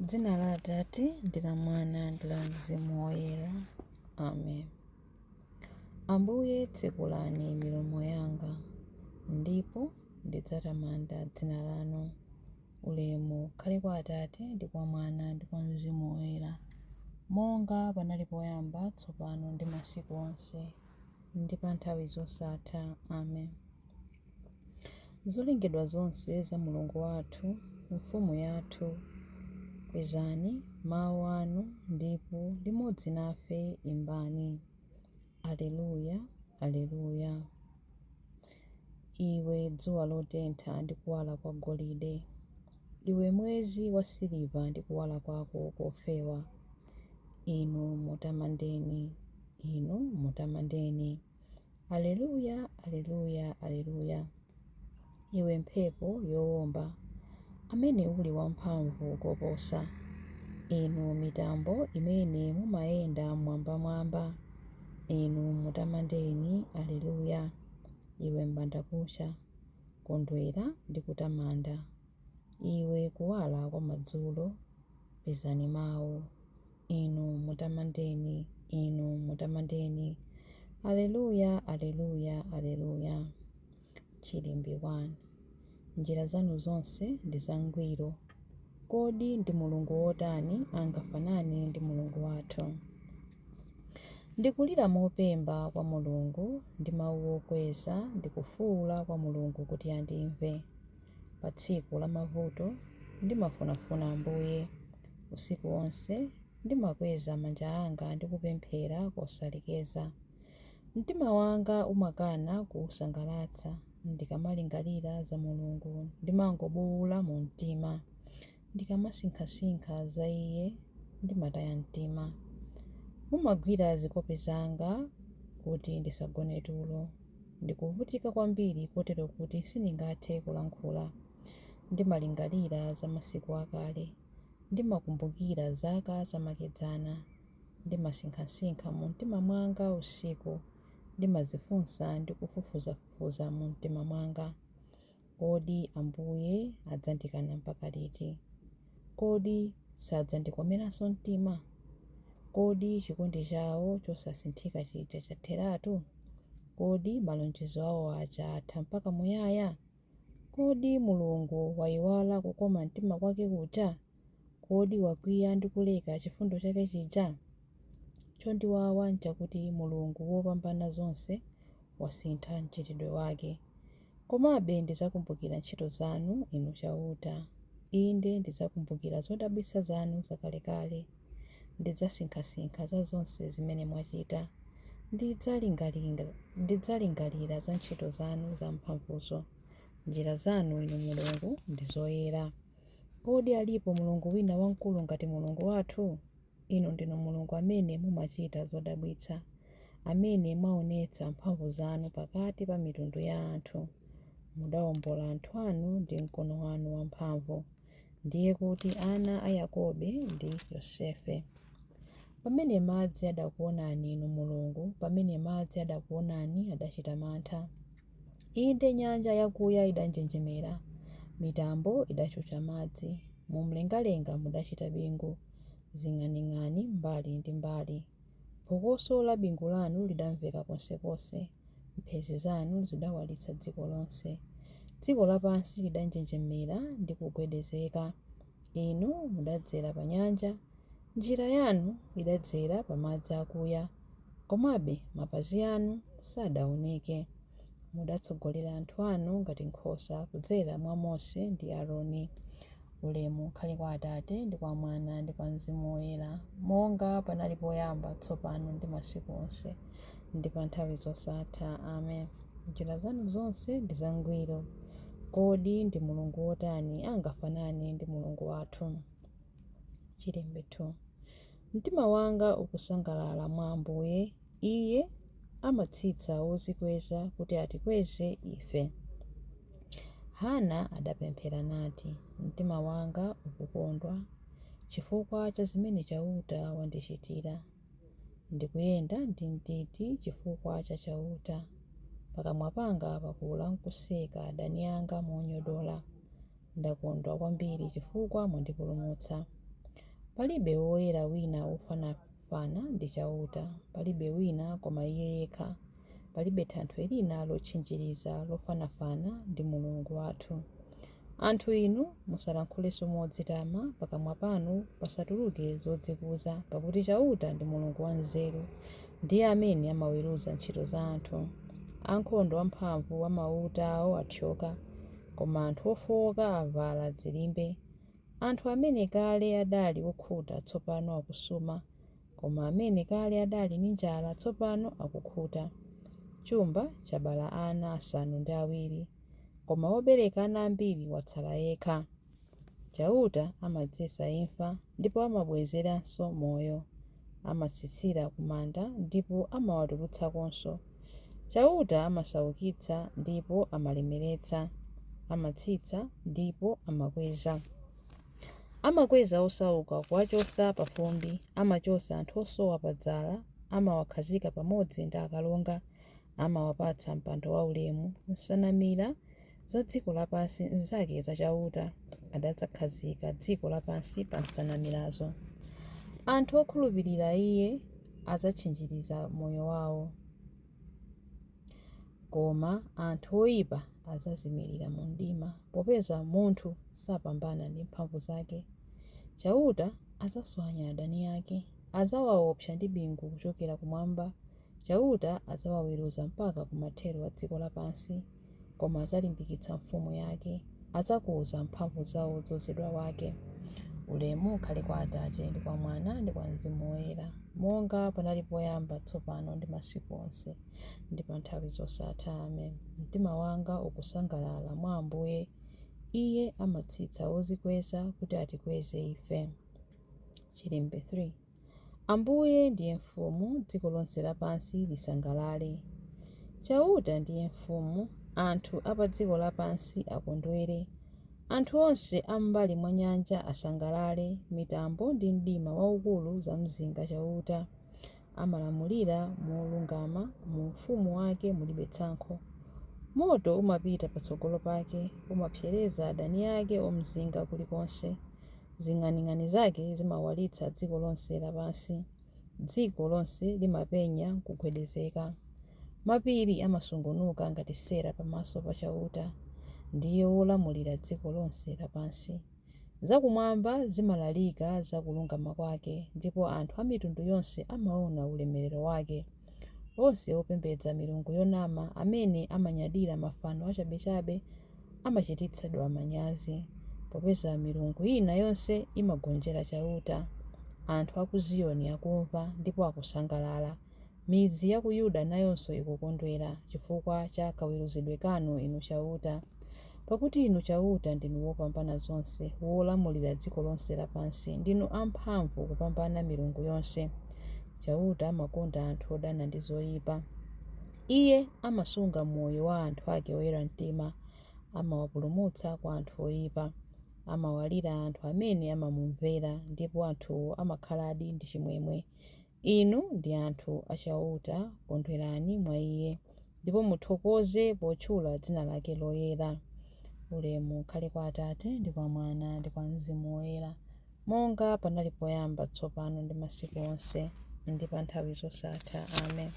Dzina la Atate ndi la Mwana ndi la Mzimu Woyera. Amen. Ambuye tsekulani milomo yanga, ndipo ndidzatamanda dzina lanu. Ulemu ukhale kwa Atate ndi kwa Mwana ndi kwa Mzimu Woyera, monga panali poyamba, tsopano ndi masiku onse, ndi pa nthawi zosatha. Amen. Zolengedwa zonse za Mulungu wathu, Mfumu yathu, kwezani mawu anu ndipo limodzi nafe imbani. Aleluya, Aleluya. Iwe dzuwa lotentha ndi kuwala kwa golide, iwe mwezi wa siliva ndi kuwala kwako kofewa, inu mutamandeni, inu mutamandeni. Aleluya, Aleluya, Aleluya. Iwe mphepo yowomba, amene uli wamphamvu koposa, inu mitambo imene mumayenda mmwambamwamba, inu mutamandeni, Aleluya. Iwe m'bandakucha, kondwera ndi kutamanda. Iwe kuwala kwa madzulo, pezani mawu. Inu mutamandeni, inu mutamandeni. Aleluya, Aleluya, Aleluya. Chilimbi 1. Njira zanu zonse ndi zangwiro. Kodi ndi Mulungu wotani angafanane ndi Mulungu wathu? Ndikulira mopemba kwa Mulungu ndi mawu okweza, ndikufuwula kwa Mulungu kuti andimve. Pa tsiku la mavuto ndimafunafuna Ambuye. Usiku wonse ndimakweza manja anga ndi kupemphera kosalekeza. Mtima wanga umakana kuwusangalatsa. Ndikamalingalira za Mulungu ndimangobuwula mu mtima. Ndikamasinkhasinkha za Iye ndimataya mtima. Mumagwira zikope zanga kuti ndisagone tulo. Ndikuvutika kwambiri kotero kuti sindingathe kulankhula. Ndimalingalira za masiku akale, ndimakumbukira zaka zamakedzana. Ndimasinkhasinkha mu mtima mwanga usiku, ndimadzifunsa ndi kufufuzafufuza mu mtima mwanga. Kodi Ambuye adzandikana mpaka liti? Kodi sadzandikomeranso mtima? Kodi chikondi chawo chosasinthika chija chatheratu? Kodi malonjezo awo aja atha mpaka muyaya? Kodi Mulungu wayiwala kukoma mtima kwake kuja? Kodi wakwiya ndi kuleka chifundo chake chija? Chondiwawa n'chakuti Mulungu wopambana zonse wasintha mchitidwe wake. Komabe ndidzakumbukira ntchito zanu, Inu Chauta. Inde ndidzakumbukira zodabwitsa zanu zakalekale. Ndidzasinkhasinkha za zonse zimene mwachita. Ndidzalingalira za ntchito zanu zamphamvuzo. Njira zanu, Inu Mulungu, ndi zoyera. Kodi alipo Mulungu wina wamkulu ngati Mulungu wathu? Inu ndinu Mulungu amene mumachita zodabwitsa, amene mwaonetsa mphamvu zanu pakati pa mitundu ya anthu. Mudawombola anthu anu ndi mkono wanu wamphamvu, ndiye kuti ana a Yakobe ndi Yosefe. Pamene madzi adakuonani Inu Mulungu, pamene madzi adakuonani adachita mantha. Inde nyanja yakuya idanjenjemera, mitambo idachucha madzi, mu mlengalenga mudachita bingu, zing'aning'ani mbali ndi mbali. Phokoso la bingu lanu lidamveka konsekonse, mphezi zanu zidawalitsa dziko lonse. Dziko lapansi lidanjenjemera ndi kugwedezeka. Inu mudadzera pa nyanja, njira yanu idadzera pa madzi akuya, komabe mapazi anu sadaoneke. Mudatsogolera anthu anu ngati nkhosa kudzera mwa Mose ndi Aaroni. Ulemu ukhale kwa Atate ndi kwa Mwana ndi kwa Mzimu Woyera, monga panali poyamba, tsopano ndi masiku onse, ndi pa nthawi zosatha. Amen. Njira zanu zonse ndi zangwiro. Kodi ndi Mulungu wotani angafanane ndi Mulungu wathu? Chilimbi 2. Mtima wanga ukusangalala mwa Ambuye, Iye amatsitsa wodzikweza kuti atikweze ife. Hana adapemphera nati, Mtima wanga ukukondwa chifukwa cha zimene Chauta wandichitira. Ndikuyenda ndi mtiti chifukwa cha Chauta. Pakamwa panga pakula nkuseka adani anga monyodola. Ndakondwa kwambiri chifukwa mwandipulumutsa. Palibe woyera wina wofanafana ndi Chauta, palibe wina koma Iye yekha. Palibe thanthwe lina lotchinjiriza lofanafana ndi Mulungu wathu. Anthu inu, musalankhulenso modzitama, pakamwa panu pasatuluke zodzikuza, pakuti Chauta ndi Mulungu wanzeru, ndiye amene amaweruza ntchito za anthu. Ankhondo amphamvu amauta awo athyoka, koma anthu ofowoka avala dzilimbe. Anthu amene kale adali okhuta tsopano akusuma, koma amene kale adali ndi njala tsopano akukhuta. Chumba chabala ana 7, koma wobereka ana ambiri watsala yekha. Chauta amadzetsa imfa, ndipo amabwezeranso moyo; amatsitsira ku manda, ndipo amawatulutsakonso. Chauta amasaukitsa ndipo amalemeretsa, amatsitsa ndipo amakweza. Amakweza osauka kuwachotsa pa fumbi, amachotsa anthu osowa pa dzala, amawakhazika pamodzi ndi akalonga, amawapatsa mpando waulemu. Nsanamira za dziko lapansi nzake za Chauta, adadzakhazika dziko lapansi pa nsanamirazo. Anthu okhulupirira Iye adzatchinjiriza moyo wawo, koma anthu oyipa adzazimirira mu mdima, popeza munthu sapambana ndi mphamvu zake. Chauta adzaswanya adani ake, adzawaopsa ndi bingu kuchokera kumwamba. Chauta adzawaweruza mpaka kumathero a dziko lapansi, koma adzalimbikitsa mfumu yake, adzakuza mphamvu za wodzozedwa wake. Ulemu ukhale kwa Atate ndi kwa Mwana ndi kwa Mzimu Woyera, monga panali poyamba, tsopano ndi masiku onse, ndi pa nthawi zosatha. Amen. Mtima wanga ukusangalala mwa Ambuye, Iye amatsitsa odzikweza kuti atikweze ife. Chilimbe 3. Ambuye ndiye mfumu, dziko lonse lapansi lisangalale. Chauta ndiye mfumu, anthu a pa dziko lapansi akondwere. Anthu onse a m'mbali mwa nyanja asangalale, mitambo ndi mdima waukulu zamzinga Chauta. Amalamulira molungama, mu ufumu wake mulibe tsankho. Moto umapita patsogolo pake, umapsereza adani ake omzinga kulikonse. Zing'aning'ani zake zimawalitsa dziko lonse lapansi. Dziko lonse limapenya nkugwedezeka. Mapiri amasungunuka ngati sera pamaso pa Chauta, ndiye wolamulira dziko lonse lapansi. Zakumwamba zimalalika za kulungama kwake, ndipo anthu a mitundu yonse amaona ulemerero wake. Onse opembedza milungu yonama, amene amanyadira mafano achabechabe, amachititsidwa manyazi, popeza milungu ina yonse imagonjera Chauta. Anthu a ku Ziyoni akumva ndipo akusangalala. Midzi ya ku Yuda nayonso ikukondwera chifukwa cha kaweruzidwe kanu inu Chauta. Pakuti inu Chauta ndinu wopambana zonse, wolamulira dziko lonse lapansi, ndinu amphamvu kupambana milungu yonse. Chauta amakonda anthu odana ndi zoyipa. Iye amasunga moyo wa anthu ake oyera mtima, amawapulumutsa kwa anthu oyipa. Amawalira anthu amene amamumvera, ndipo anthuwo amakhaladi ndi chimwemwe. Inu ndi anthu a Chauta, kondwerani mwa Iye, ndipo muthokoze potchula dzina lake loyera. Ulemu ukhale kwa Atate ndi kwa Mwana ndi kwa Mzimu Woyera, monga panali poyamba, tsopano ndi masiku onse, ndi pa nthawi zosatha. Amen.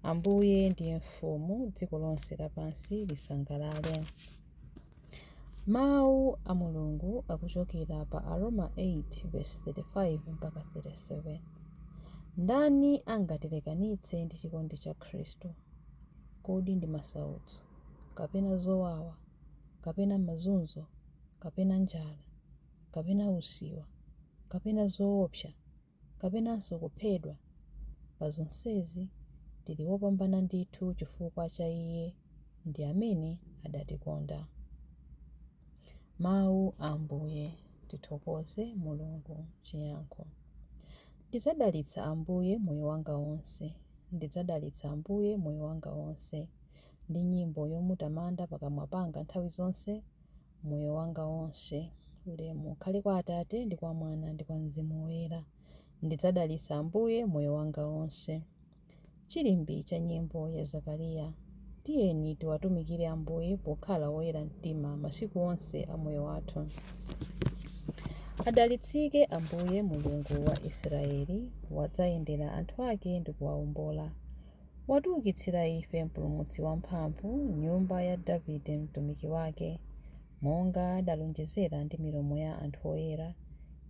Ambuye ndiye mfumu, dziko lonse lapansi lisangalale. Mawu a Mulungu akuchokera pa Aroma 8:35 mpaka 37. Ndani angatilekanitse ndi chikondi cha Khristu? Kodi ndi masautso, kapena zowawa, kapena mazunzo, kapena njala, kapena usiwa, kapena zoopsa, kapenanso kuphedwa? Pa zonsezi tili wopambana ndithu chifukwa cha Iye ndi amene adatikonda. Mawu a Ambuye. Tithokoze Mulungu. Chiyankho. Ndidzadalitsa Ambuye moyo wanga wonse. Ndidzadalitsa Ambuye moyo wanga wonse, ndi nyimbo yomutamanda pakamwa panga nthawi zonse, moyo wanga wonse. Ulemu ukhale kwa Atate ndi kwa Mwana ndi kwa Mzimu Woyera. Ndidzadalitsa Ambuye moyo wanga wonse. Chilimbi cha nyimbo ya Zakariya. Tiyeni tiwatumikire Ambuye pokhala oyera mtima masiku onse a moyo wathu. Adalitsike Ambuye Mulungu wa Israeli, wadzayendera anthu ake ndi kuwaombola. Watiukitsira ife Mpulumutsi wamphamvu m'nyumba ya Davide mtumiki wake, monga adalonjezera ndi milomo ya anthu oyera,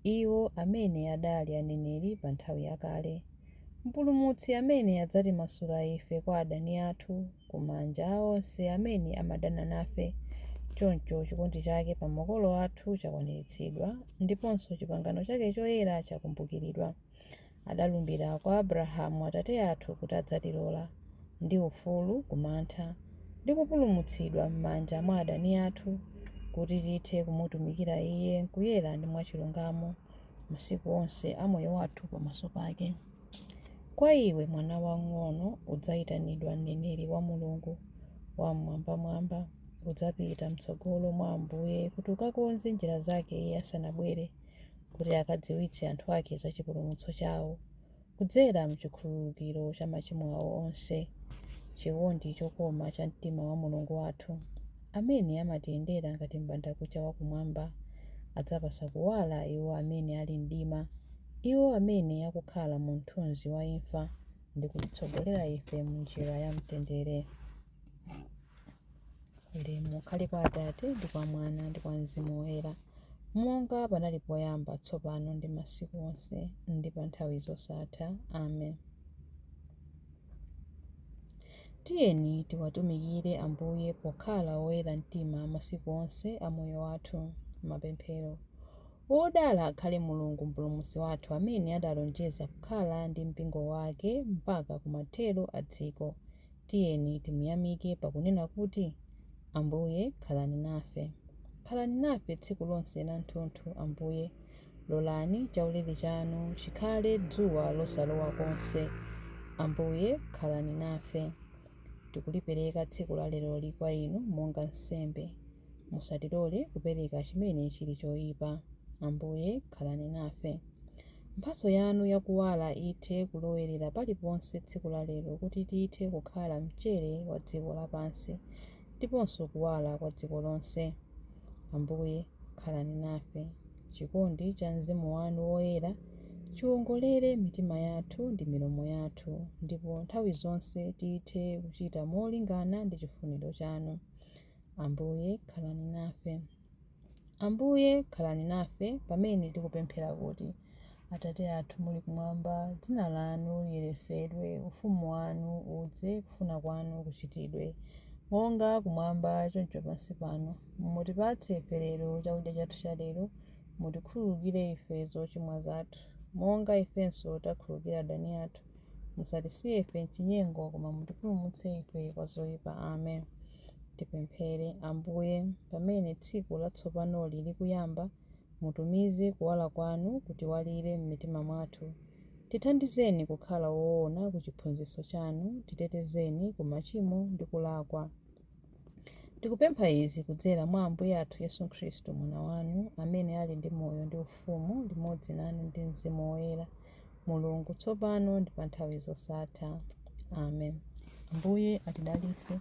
iwo amene adali aneneri pa nthawi yakale. Mpulumutsi amene adzatimasula ife kwa adani athu, ku manja a onse amene amadana nafe. Choncho chikondi chake pa makolo athu chakwaniritsidwa, ndiponso chipangano chake choyera chakumbukiridwa. Adalumbira kwa Abrahamu atate athu kuti adzatilola, ndi ufulu ku mantha, ndi kupulumutsidwa m'manja mwa adani athu, kuti tithe kumutumikira Iye m'kuyera ndi mwachilungamo masiku onse a moyo wathu pamaso pake. Kwa iwe, mwana wamng'ono, udzayitanidwa mneneri wa Mulungu Wam'mwambamwamba. Udzapita m'tsogolo mwa Ambuye kuti ukakonze njira zake Iye asanabwere, kuti akadziwitse anthu ake za chipulumutso chawo, kudzera m'chikhululukiro cha machimo awo onse, chikondi chokoma cha mtima wa Mulungu wathu, amene amatiyendera ngati m'bandakucha wa kumwamba, adzapatsa kuwala iwo amene ali mdima, iwo amene akukhala mu mthunzi wa imfa, ndi kutitsogolera ife m'njira ya mtendere. Ulemu ukhale kwa Atate, ndi kwa Mwana, ndi kwa Mzimu Woyera, monga panali poyamba, tsopano, ndi masiku onse, ndi pa nthawi zosatha. Amen. Tiyeni tiwatumikire Ambuye pokhala oyera mtima masiku onse a moyo wathu. Mapemphero. Wodala akhale Mulungu Mpulumutsi wathu amene adalonjeza kukhala ndi mpingo wake mpaka kumathero a dziko. Tiyeni timuyamike pakunena kuti, Ambuye khalani nafe. Khalani nafe tsiku lonse lathunthu, Ambuye. Lolani chaulere chanu chikhale dzuwa losalowa konse. Ambuye khalani nafe. Tikulipereka tsiku la leroli kwa inu monga nsembe. Musatilole kupereka chimene chili choipa. Ambuye khalani nafe. Mphatso yanu yakuwala ithe kulowerera paliponse tsiku la lero kuti tithe kukhala mchere wa dziko lapansi ndiponso kuwala kwa dziko lonse. Ambuye khalani nafe. Chikondi cha Mzimu wanu Woyera chiwongolere mitima yathu ndi milomo yathu, ndipo nthawi zonse tithe kuchita molingana ndi chifuniro chanu. Ambuye khalani nafe. Ambuye khalani nafe pamene tikupemphera kuti, Atate athu muli kumwamba, dzina lanu liyeretsedwe, ufumu wanu udze, kufuna kwanu kuchitidwe, monga kumwamba choncho pansi pano. Mutipatse ife lero chakudya chathu cha lero, mutikhululukire ife zochimwa zathu, monga ifenso takhululukira adani athu. Musatisiye ife m'chinyengo, koma mutipulumutse ife kwa zoyipa. Amen. Tipemphere. Ambuye, pamene tsiku latsopanoli likuyamba, mutumize kuwala kwanu kutiwalire m'mitima mwathu. Tithandizeni kukhala woona ku chiphunzitso chanu, titetezeni ku machimo ndi kulakwa. Tikupempha izi kudzera mwa Ambuye athu Yesu Khristu, Mwana wanu, amene ali ndi moyo ndi ufumu limodzi nanu ndi Mzimu Woyera, Mulungu, tsopano ndi pa nthawi zosatha. Amen. Ambuye atidalitse,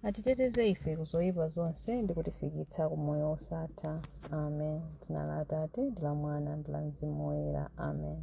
atiteteze ife ku zoyipa zonse ndi kutifikitsa ku moyo wosatha. Amen. Dzina la Atate ndi la Mwana ndi la Mzimu Woyera. Amen.